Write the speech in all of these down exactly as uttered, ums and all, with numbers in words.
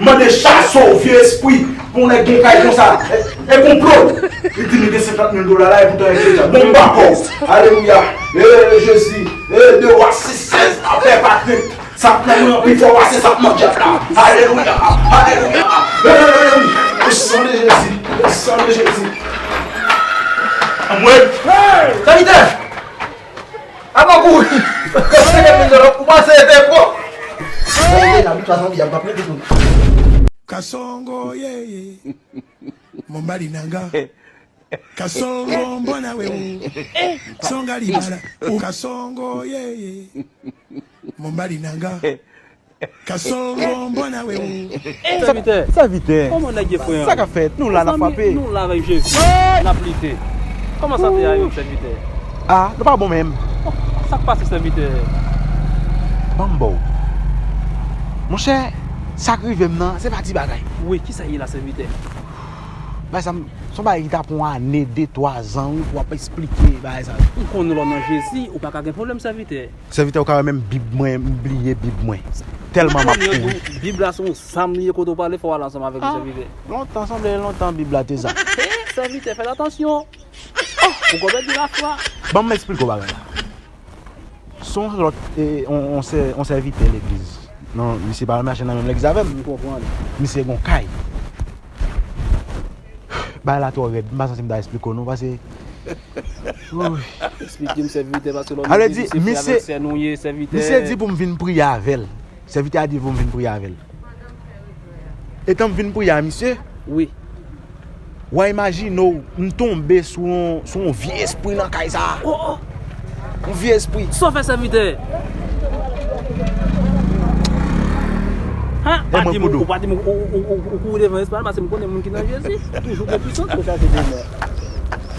Mande chase w, vye espri. Pou nèg gon kay konsa, e, e konplo. Li di li gen senkant mil dola la, e poutan e kretyen. Bon, m pa kò w. Alelouya. E, Jezi. E, de Wa sis sèz, apè Patrik. Sa k nan mwen an pi fò pase sa k nan dyab la. Alelouya. Alelouya. E, san de Jezi. San de Jezi. Anmwey. Hey! Sèvitè! Avan kouri! Senkant mil dola, ou panse e te bon? Mwen deja abitye a zanmi, y ap rete tou. Kasongo, yeah, yeah. Mombali nanga. Kasongo, mbona wewe. Songa libala. O Kasongo, yeah, yeah. Mombali nanga. Kasongo, mbona wewe. Sèvitè. Sèvitè. Kòman nèg ye, frè? Sa k ap fèt? Nou la, n ap frape. Nou la avèk Jezi. N ap lite. Kòman sante a ye, sèvitè? A, nou pa bon menm. Sa k pase, sèvitè? Ban m ba w. Monchè, sa k rive m nan, se pa ti bagay. Wi, kisa ye la, sèvitè? Bagay sa, m, se yon bagay ki ta pran ane, de, twa zan, wi, pou w ap eksplike bagay sa. M konnen lè w nan Jezi, ou pa ka gen pwoblèm, sèvitè. Sèvitè, ou ka wè menm Bib mwen, m bliye Bib mwen. Tèlman m ap kouri. Bib la se yon zam li ye, kote w prale, fò w ale ansanm avèk li, sèvitè. Lontan, sanble lontan Bib la te sa. He, sèvitè, fè atansyon. Ou konn pèdi lafwa. Ban m eksplike w bagay la. Se yon lòt, e, on, on sè-, on sèvitè legliz. Non, misye pa mache nan menm legliz avè m. M konprann. Misye gon kay. Bagay la twò rèd. M pa santi m ta eksplike w non, paske Eksplike m, sèvitè, paske lè w di misye frè avèk sè nou ye, sèvitè. Misye di pou m vin priye avè l. Sèvitè a di pou m vin priye avè l. Etan m vin priye a misye, wi, w a imajine w, m tonbe sou yon, sou yon vye espri nan kay sa a. Oh, oh. Yon vye espri. Sa w fè, sèvitè? Ha, pa di m, ou pa di m, ou, ou, ou, ou kouri devan espri a, paske m konnen moun ki nan Jezi toujou gen pisans pou chache demon.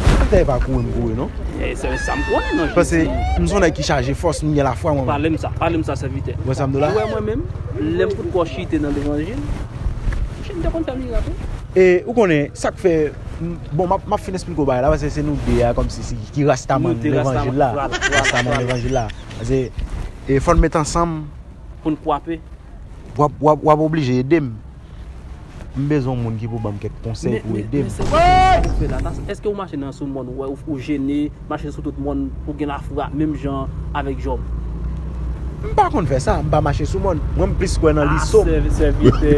Sèvitè pa kouri m kouri non. E, se sa m konnen nan Jezi. Paske m se yon nèg ki chaje fòs, m gen lafwa mwen menm. Pale m sa, pale m sa, sèvitè. Ou wè sa m di w la? Ou wè mwen menm, lè m fout kò chite nan levanjil, m te konn fè mirak wi. E ou konnen sa k fè, m, bon, m ap, m ap fin eksplike w bagay la, paske se nou de a, kòmsi, si, ki rastaman levanjil la. Rastaman levanjil la. Paske, e, fò n met ansanm. Pou n kwape. W ap, w ap, w ap oblije ede m. M bezwen yon moun ki pou ban m kèk konsèy pou ede m. Men, men, men, sèvitè, sa ou fè la, sa, èske ou mache nan sou mòn, ou wè, ou, ou jene, mache sou tout mòn, ou gen lafwa, menm jan avèk Jòb? M pa konn fè sa, m pa mache sou mòn. Mwen, m plis kwè nan li som. A, sèvi-, sèvitè.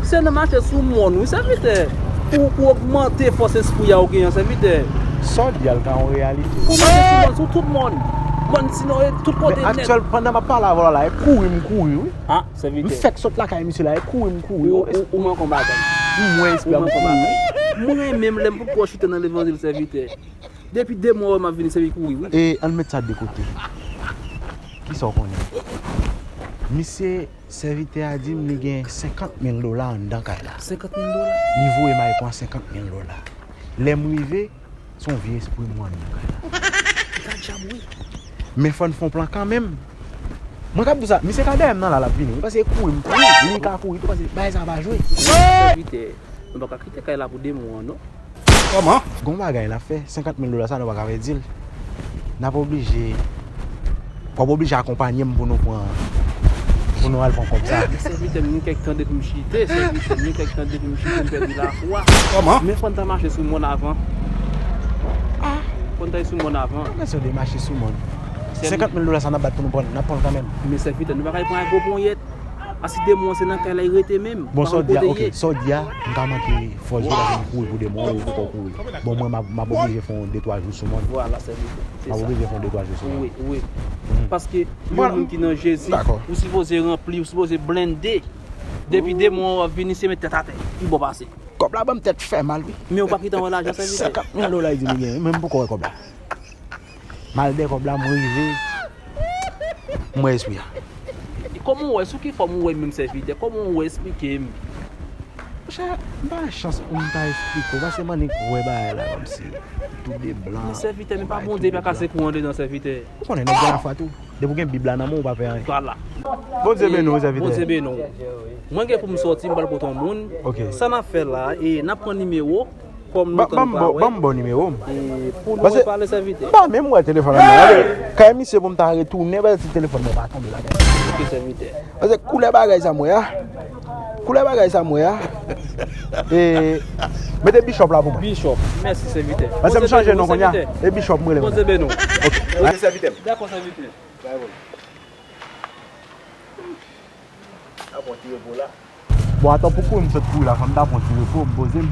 Se nan mache sou mòn, wi, sèvitè. Pou, pou ogmante fòs espri a ou genyen an, sèvitè. Sa w di a, l ka yon reyalite. Ou mache sou mòn, sou tout mòn. Mòn, sinon, e, tout kote nèt. Men aktyèl, pandan m ap pale avè w la, e kouri m kouri, wi. A, sèvitè. M fèk sot lakay misye la, e kouri m kouri, wi. Ou, ou, ou manke yon bagay. M wè espri a, m kouri. Mwen menm, lè m potko chita nan levanjil, sèvitè. Depi de mwa, m ap vini sèvi kouri, wi. E ann met sa de kote. Kisa w konnen? Misye, sèvitè a di m li gen senkant mil dola anndan kay la. Senkant mil dola? Li voye m al pran senkant mil dola. Lè m rive, se yon vye espri m wè anndan kay la. Li ka djab, wi. Men fò n fè yon plan kanmenm. Mwen k ap di w sa, misye ka dèyè m nan la, l ap vini, wi, paske e kouri m kouri, li ka kouri tou, paske bagay sa pa jwe. Sèvitè, nou pa ka kite kay la pou demon an, non. Kòman? Gon bagay n ap fè, senkant mil dola sa nou pa ka pèdi l. N ap oblije, w ap oblije akonpanye m pou nou pran, pou nou al pran kòb sa. Sèvitè m, gen kèk tan depi m chite, sèvitè m, gen kèk tan depi m chite, m pèdi lafwa. Kòman? Men fò n ta mache sou mòn avan. A! Fò n ta al sou mòn avan. Kòman se de mache sou mòn? Senkant mil dola sa n ap bat pou nou pran l, n ap pran l kanmenm. Men sèvitè, nou pa ka al pran ak gwo ponyèt. A si demon an se nan kay la li rete menm. Bon, sa w di a, ok, sa w di a, m ka manke fòs yo paske m kouri pou demon an, ou poko kouri. Bon, mwen, m ap, m ap oblije fè yon de twa jou sou mòn. Vwala, sèvitè. M ap oblije fè yon de twa jou sou mòn. Wi, wi. Mhm. Paske yon moun ki nan Jezi, ou sipoze ranpli, ou sipoze blende. Depi demon an ap vini, se met tèt atè. Pi bon pase. Kòb la ban m tèt fè mal, wi. Men ou pa kite anwo lajan, sèvitè. Senkant mil dola li di li genyen, men m poko wè kòb la. M al dèyè kòb la, m rive. M wè espri a. Kòman w wè, sou ki fòm ou wè menm sèvitè? Kòman w wè, eksplike m? Monchè, m pa gen chans pou m ta eksplike w, paske m annik wè bagay la kòmsi tou de blan. Men sèvitè, men pa Bondye pa kase kou andedan sèvitè. Ou konnen nèg gen lafwa tou. Depi w gen Bib la nan men w, ou pa pè anyen. Vwala. Bondye beni w, sèvitè. Bondye beni w. Mwen gen pou m sòti, m pral kote yon moun. Ok. Sa n ap fè la, e n ap pran nimewo. Kòm nou tann pa wè. Ban m ba w nimewo m. E pou nou repale sèvitè. M pa menm wè telefòn nan men. Kay misye pou m ta retounen, paske si telefòn mwen pa tonbe la. Ok, sèvitè. Paske koulè bagay sa m wè a. Koulè bagay sa m wè a. E, mete Bishop la pou mwen. Bishop, mèsi sèvitè. Paske m chanje non kounye a. E Bishop m rele kounye a. Poze ben nou. Ok. Poze sèvitè m. Dakò sèvitè. Dakò. Apranti repo la. Bon, atann pou kouri m sot kouri la, fò m ta pran ti repo, m poze m.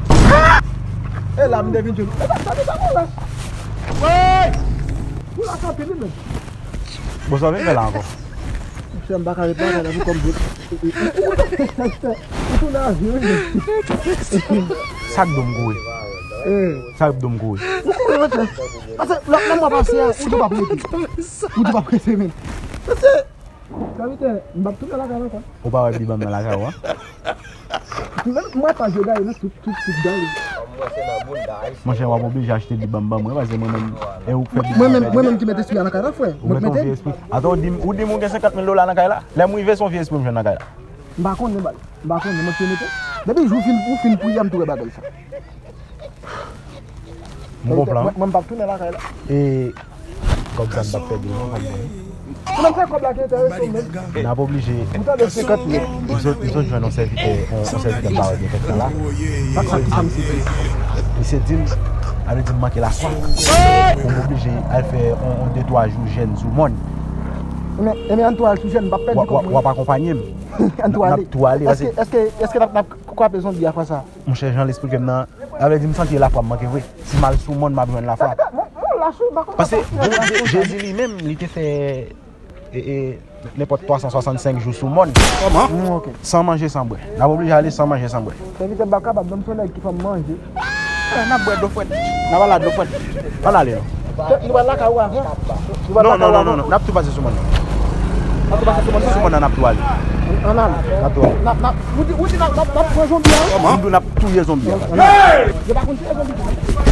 E la m te vin jwenn. E pa sa, e pa kouri la. Woy! Ou la kanpe li menm. Bon, sa w vin fè la ankò? Monchè, m pa ka ret la, la pou kòm vre. Ou tounen avyon, wi. Sa k do m kouri? Eh. Sa k do m kouri? Ou kouri, monchè. Paske lòt lè m wè pase a, ou tou p ap rete. Ou tou p ap rete, men. Paske Sèvitè, m p ap tounen lakay la ankò. Ou pa wè Bibam nan lakay ou a? Mwen pa jwe gaye non, tout, tout, tout gaye. Monchè, w ap oblije achte Bibam ban mwen, paske mwen menm, e ou k fè Bibam. Mwen menm, mwen menm ki met espri a nan kay la, frè. Ou met yon vye espri. Atò, ou di m, ou di m ou gen senkant mil dola nan kay la? Lè m rive, se yon vye espri m jwenn nan kay la. M pa konnen, baz. M pa konnen, mwen se mete. Depi jou fin, ou fin priye, m tou wè bagay sa. M gon plan. Mwen, mwen m p ap tounen lakay la. E kòb sa m p ap pèdi non, kòb mwen. Ou menm fè kòb la ki enterese w menm. N ap oblije. Ou tande senkant mil. M sot, m sot jwenn yon sèvitè, yon, yon sèvitè m pa wè gen kèk tan la. Sa, sa, ki sa misye di? Misye di m, sa vle di m manke lafwa. Pou m oblije al fè yon, yon de twa jou jèn sou mòn. Ebyen, ebyen, ann tou al sou jèn, m p ap pèdi kòb mwen. W ap akonpanye m. Ann tou ale. N ap tou ale, paske. Èske, èske, èske n ap, n ap kwape zonbi a fwa sa? Monchè, jan l esplike m nan, sa vle di m santi lafwa m manke vre. Si m al sou mòn, m ap jwenn lafwa. Paske Bondye, Jezi li menm, li te fè, e, e, nenpòt twa san swasannsenk jou sou mòn. Kòman? Mm, ok. San manje, san bwè. N ap oblije ale san manje, san bwè. Sèvitè, m pa kapab, ban m se yon nèg ki fè m manje. Eh, n ap bwè dlo frèt. N ap al la dlo frèt. Ann ale non. Nou pral lakay ou avan. Nou pral lakay ou avan. Non, non, non, non, non. N ap tou pase sou mòn nan. N ap tou pase sou mòn nan. Sou mòn nan n ap tou ale. Ann ale. N ap tou ale. N ap, n ap, ou di, ou di n ap, n ap, n ap pran zonbi a, wi? Kòman? M di w n ap touye zonbi a. Yo pa konn touye zonbi tou.